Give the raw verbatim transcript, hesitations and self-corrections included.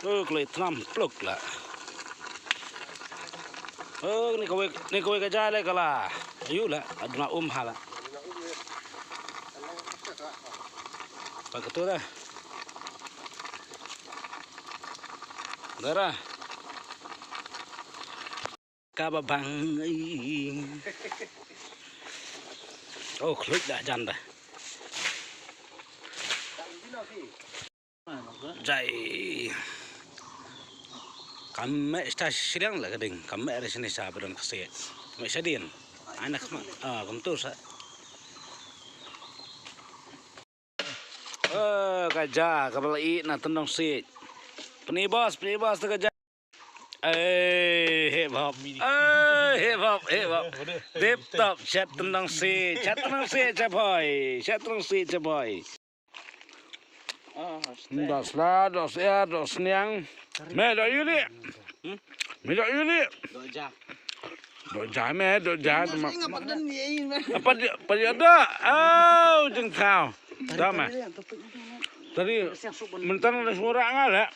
Oh, kloi tram pluk la. Oh, ni kawei, ni kawei ka jai le kala. Ayu la, aduna um hala. Paketu dah. Dara. Kaba bang. Oh, khluk dah jan dah. Jai. Kam meh sta shiliang la ka ding. Kam meh ra shini sa bedon ka siej. Meh shadien. Anak ma. Ah, kam tu sa. Eh, ka ja, ka bala i na tendong siej. Peni bos, peni bos tu ka ja. Eh, hip hop. Eh, hip hop, hip hop. Tip top, chat tendong siej. Chat tendong siej, chat boy. Chat tendong siej, chat boy. Dok sla, dok sia, dok sniang. Me dok yuli. Me dok yuli. Dok ja. Dok ja me, dok ja. Apa dia, apa dia dok? Oh, jeng kau. Dah me. Tadi mentang ada suara ngal ya.